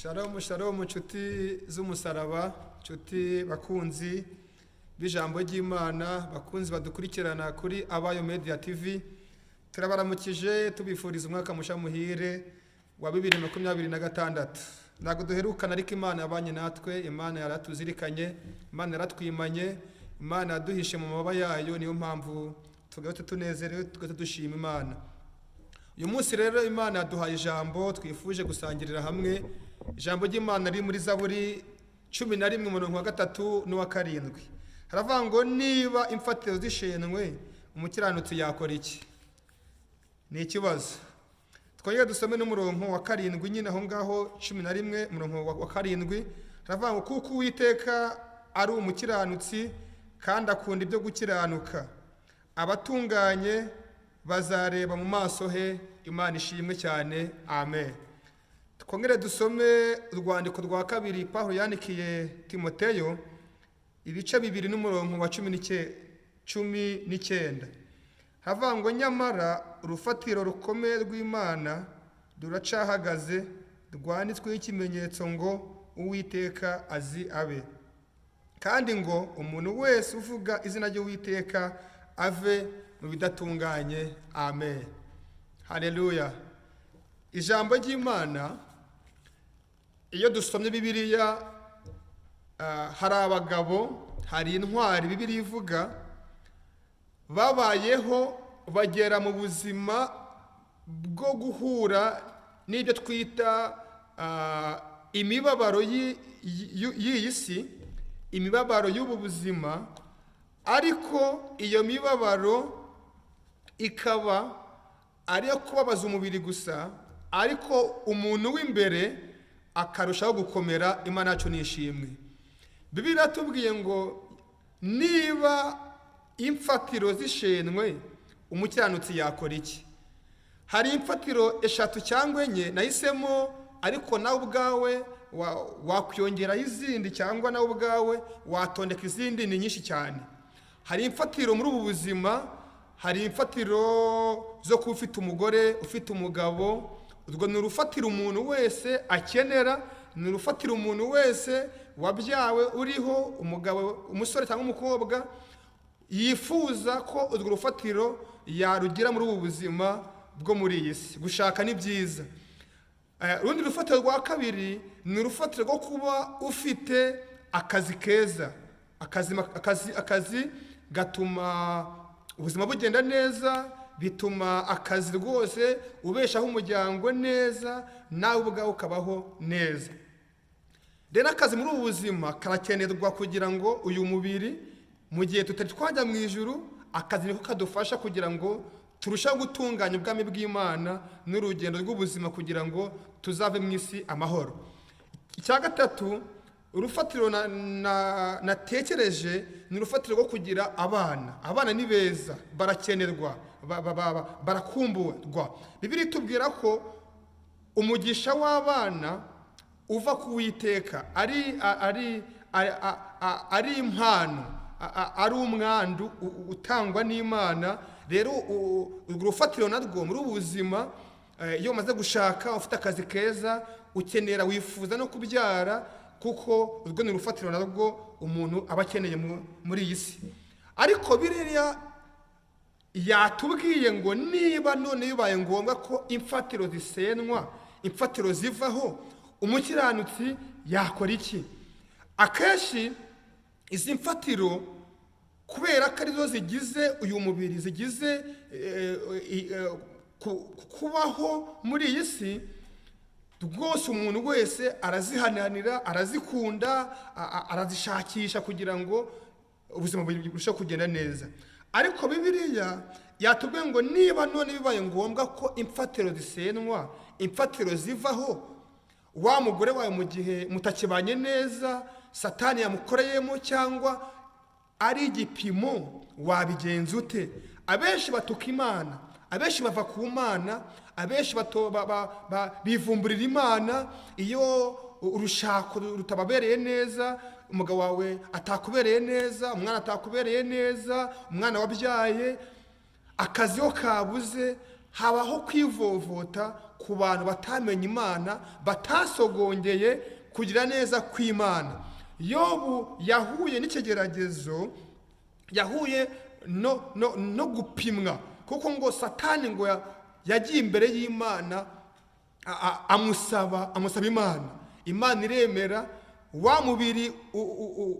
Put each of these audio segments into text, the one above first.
Shalom, shalom, nshuti z'umusaraba, nshuti bakunzi b'ijambo ry'Imana, bakunzi badukurikirana kuri Abayo Media TV. Turabaramukije, tubifuriza umwaka musha muhire wa 2026. Ntabwo duherukana, ariko Imana yabanye natwe, Imana yaratuzirikanye, Imana yaratwimanye, Imana yaduhishe mu mababa yayo. Niyo mpamvu tugarutse tunezerewe, tugarutse dushima Imana. Uyu munsi rero Imana yaduhaye ijambo twifuje gusangirira hamwe, ijambo ry'Imana riri muri Zaburi 11, umurongo wa 3 n'uwa 7. Haravuga ngo: "Niba imfatiro zishenwe, umukiranutsi yakora iki?" Ni ikibazo. Twongere dusome n'umurongo wa 7 nyine aho ngaho, 11, umurongo wa 7. Haravuga ngo: "Kuko Uwiteka ari umukiranutsi kandi akunda ibyo gukiranuka, abatunganye bazareba mu maso he." Imana ishimwe cyane, amen. Twongere dusome urwandiko rwa kabiri Pawulo yandikiye Timoteyo, ibice 2 n'umurongo wa 19. Havuga ngo: "Nyamara urufatiro rukomeye rw'Imana ruracahagaze, rwanditsweho ikimenyetso ngo: 'Uwiteka azi abe', kandi ngo: 'Umuntu wese uvuga izina ry'Uwiteka ave mu bidatunganye.'" Amen, haleluya. Ijambo ry'Imana, iyo dusomye Bibiliya, hari abagabo, hari intwari Bibiliya ivuga babayeho, bagera mu buzima bwo guhura n'ibyo twita imibabaro y'iyi si, imibabaro y'ubu buzima, ariko iyo mibabaro ikaba ari iyo kubabaza umubiri gusa, ariko umuntu w'imbere akarushaho gukomera. Imana yacu ni ishimwe. Bibiliya iratubwiye ngo: "Niba imfatiro zishenwe, umukiranutsi yakora iki?" Hari imfatiro eshatu cyangwa enye nahisemo, ariko nawe ubwawe wakwiyongeraho izindi, cyangwa nawe ubwawe watondeka izindi, ni nyinshi cyane. Hari imfatiro muri ubu buzima, hari imfatiro zo kuba ufite umugore, ufite umugabo. Urwo ni urufatiro umuntu wese akenera, ni urufatiro umuntu wese wabyawe uriho, umugabo, umusore cyangwa umukobwa, yifuza ko urwo rufatiro yarugira muri ubu buzima bwo muri iyi si. Gushaka ni byiza. Urundi rufatiro rwa kabiri ni urufatiro rwo kuba ufite akazi keza. Akazi gatuma ubuzima bugenda neza, bituma akazi rwose ubeshaho umuryango neza, nawe ubwawe ukabaho neza. Rero akazi muri ubu buzima karakenerwa kugira ngo uyu mubiri, mu gihe tutari twajya mu ijuru, akazi niko kadufasha kugira ngo turusheho gutunganya ubwami bw'Imana n'urugendo rw'ubuzima, kugira ngo tuzave mu isi amahoro. Icya gatatu, urufatiro natekereje, ni urufatiro rwo kugira abana. Abana ni beza, barakenerwa, barakumburwa. Bibiliya itubwira ko umugisha w'abana uva ku Witeka, ari impano, ari umwandu utangwa n'Imana. Rero urwo rufatiro narwo muri ubu buzima, iyo umaze gushaka, ufite akazi keza, ukenera, wifuza no kubyara, kuko urwo ni urufatiro narwo umuntu aba akeneye muri iyi si. Ariko biriya yatubwiye ngo: "Niba none bibaye ngombwa ko imfatiro zisenwa, imfatiro zivaho, umukiranutsi yakora iki?" Akenshi izi mfatiro, kubera ko arizo zigize uyu mubiri, zigize kubaho muri iyi si, rwose umuntu wese arazihananira, arazikunda, arazishakisha kugira ngo ubuzima burusheho kugenda neza. Ariko Bibiliya yatubwiye ngo: "Niba none bibaye ngombwa ko imfatiro zisenwa, imfatiro zivaho, wa mugore wawe mu gihe mutakibanye neza, Satani yamukoreyemo cyangwa ari igipimo, wabigenza ute?" Abenshi batuka Imana, abenshi bava ku Mana, abenshi bivumburira Imana iyo urushako rutababereye neza, umugabo wawe atakubereye neza, umwana atakubereye neza, umwana wabyaye, akazi ko kabuze. Habaho kwivovota ku bantu batamenye Imana, batasogongeye kugira neza kw'Imana. Yobu yahuye n'ikigeragezo, yahuye no gupimwa, kuko ngo Satani ngo yagiye imbere y'Imana, amusaba Imana, Imana iremera, wa mubiri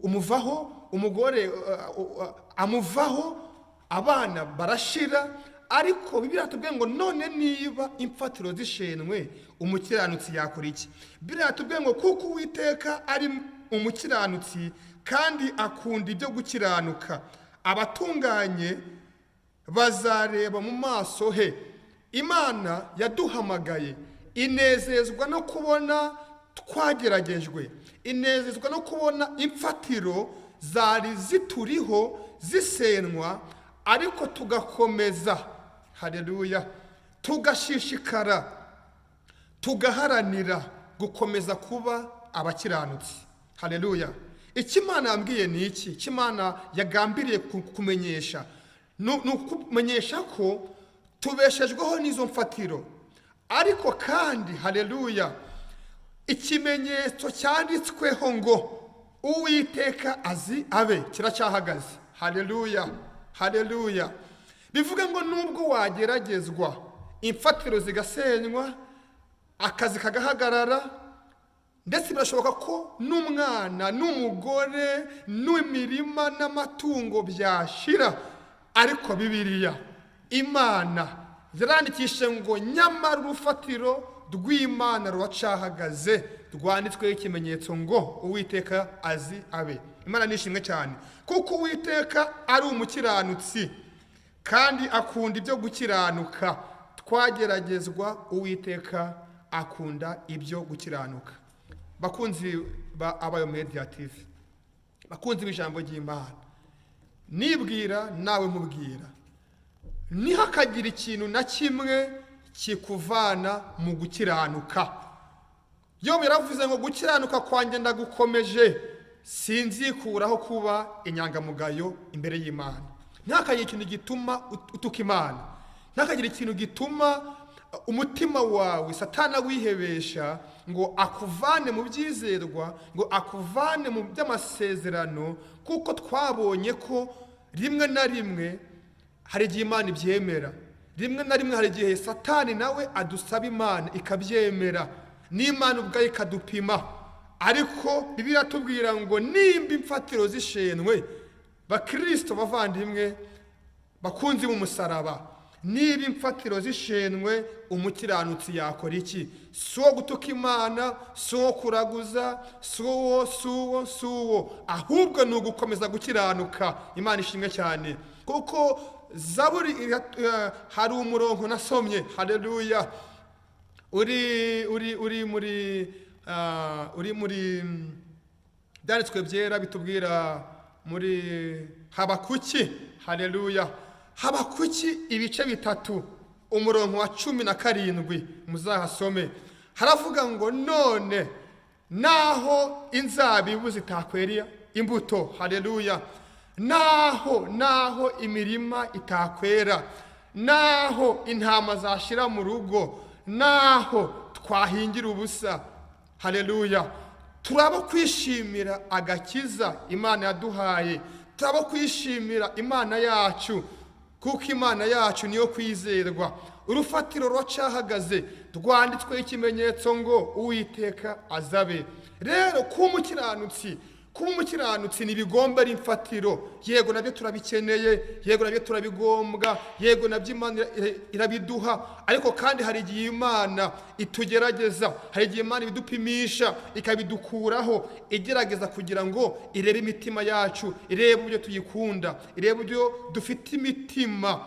umuvaho, umugore amuvaho, abana barashira. Ariko Bibiliya tubwiye ngo none niba imfatiro zishenwe, umukiranutsi yakora iki? Bibiliya tubwiye ngo kuko Uwiteka ari umukiranutsi kandi akunda ibyo gukiranuka, abatunganye bazareba mu maso he. Imana yaduhamagaye inezezwa no kubona twageragejwe, inezezwa no kubona imfatiro zari zituriho zisenwa, ariko tugakomeza, haleluya, tugashishikara, tugaharanira gukomeza kuba abakiranutsi. Haleluya! Icyo Imana yambwiye ni iki? Icyo Imana yagambiriye kumenyesha ni ukumenyesha ko tubeshejweho n'izo mfatiro, ariko kandi, haleluya, ikimenyetso cyanditsweho ngo "Uwiteka azi abe" kiracyahagaze. Haleluya, haleluya! Bivuga ngo nubwo wageragezwa, imfatiro zigasenywa, akazi kagahagarara, ndetse birashoboka ko n'umwana n'umugore n'imirima n'amatungo byashira, ariko Bibiliya, Imana yarandikishije ngo nyamara urufatiro rw'Imana ruracahagaze, rwanditsweho ikimenyetso ngo "Uwiteka azi abe". Imana nishimwe cyane, kuko Uwiteka ari umukiranutsi kandi akunda ibyo gukiranuka. Twageragezwa, Uwiteka akunda ibyo gukiranuka. Bakunzi ba Abayo Media TV, bakunzi b'ijambo ry'Imana, nibwira nawe nkubwira, ntihakagire ikintu na kimwe kikuvana mu gukiranuka. Yobu yaravuze ngo gukiranuka kwanjye ndagukomeje, sinzikuraho kuba inyangamugayo imbere y'Imana. Ntihakagire ikintu gituma utuka Imana, ntihakagire ikintu gituma umutima wawe Satana wihebesha ngo akuvane mu byizerwa, ngo akuvane mu by'amasezerano, kuko twabonye ko rimwe na rimwe hari igihe Imana ibyemera, rimwe na rimwe hari igihe Satani nawe adusaba Imana ikabyemera, n'Imana ubwayo ikadupima. Ariko Bibiliya iratubwira ngo nimba imfatiro zishenwe, bakirisito bavandimwe, bakunzi b'umusaraba, niba imfatiro zishenwe, umukiranutsi yakora iki? Si uwo gutuka Imana, si uwo kuraguza, si uwo, si uwo, si uwo, ahubwo ni ugukomeza gukiranuka. Imana ishimwe cyane, kuko Zaburi hari umurongo nasomye, haleluya, uri muri Byanditswe Byera, bitubwira muri Habakuki, haleluya, Habakuki ibice 3, umurongo wa 17, muzahasome. Haravuga ngo none naho inzabibu zitakwera imbuto, haleluya, naho imirima itakwera, naho intama zashira mu rugo, naho twahingira ubusa, haleluya, turaba kwishimira agakiza Imana yaduhaye, turaba kwishimira Imana yacu, kuko Imana yacu niyo kwizerwa. Urufatiro ruracahagaze, rwanditsweho ikimenyetso ngo "Uwiteka azabe". Rero kuba umukiranutsi ntibigomba ari imfatiro. Yego, nabyo turabikeneye, yego, nabyo turabigombwa, yego, nabyo Imana irabiduha, ariko kandi hari igihe Imana itugerageza, hari igihe Imana ibidupimisha, ikabidukuraho, igerageza kugira ngo irebe imitima yacu, irebe uburyo tuyikunda, irebe uburyo dufite imitima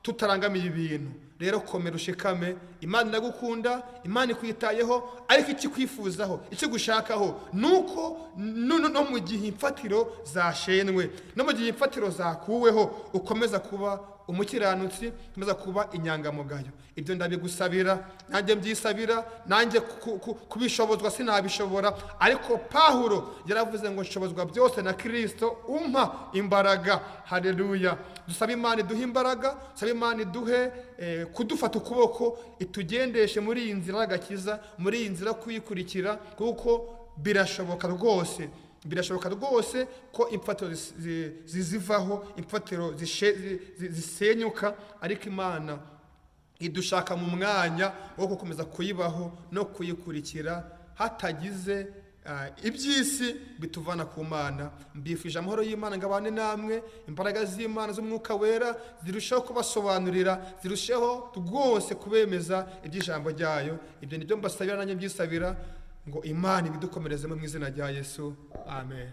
tutarangamiye ibintu. Rero komera, ushikame. Imana iragukunda, Imana ikwitayeho, ariko ikikwifuzaho, ikigushakaho ni uko no mu gihe imfatiro zashenwe, no mu gihe imfatiro zakuweho, ukomeza kuba umukiranutsi, nkomeza kuba inyangamugayo. Ibyo ndabigusabira, nanjye mbyisabira. Nanjye kubishobozwa sinabishobora, ariko Pawulo yaravuze ngo: "Nshobozwa byose na Kirisito umpa imbaraga." Haleluya! Dusabe Imana iduhe imbaraga, dusabe Imana iduhe kudufata ukuboko, itugendeshe muri iyi nzira y'agakiza, muri iyi nzira kuyikurikira, kuko birashoboka rwose, birashoboka rwose ko imfatiro zizivaho, imfatiro zisenyuka, ariko Imana idushaka mu mwanya wo gukomeza kuyibaho no kuyikurikira hatagize iby'isi bituvana ku Mana. Mbifuje amahoro y'Imana ngo abane namwe. Imbaraga z'Imana z'Umwuka Wera zirushaho kubasobanurira, zirushaho rwose kubemeza iby'ijambo ryayo. Ibyo nibyo mbasabira, nanjye mbyisabira, ngo Imana ibidukomerezemo mu izina rya Yesu. Amen.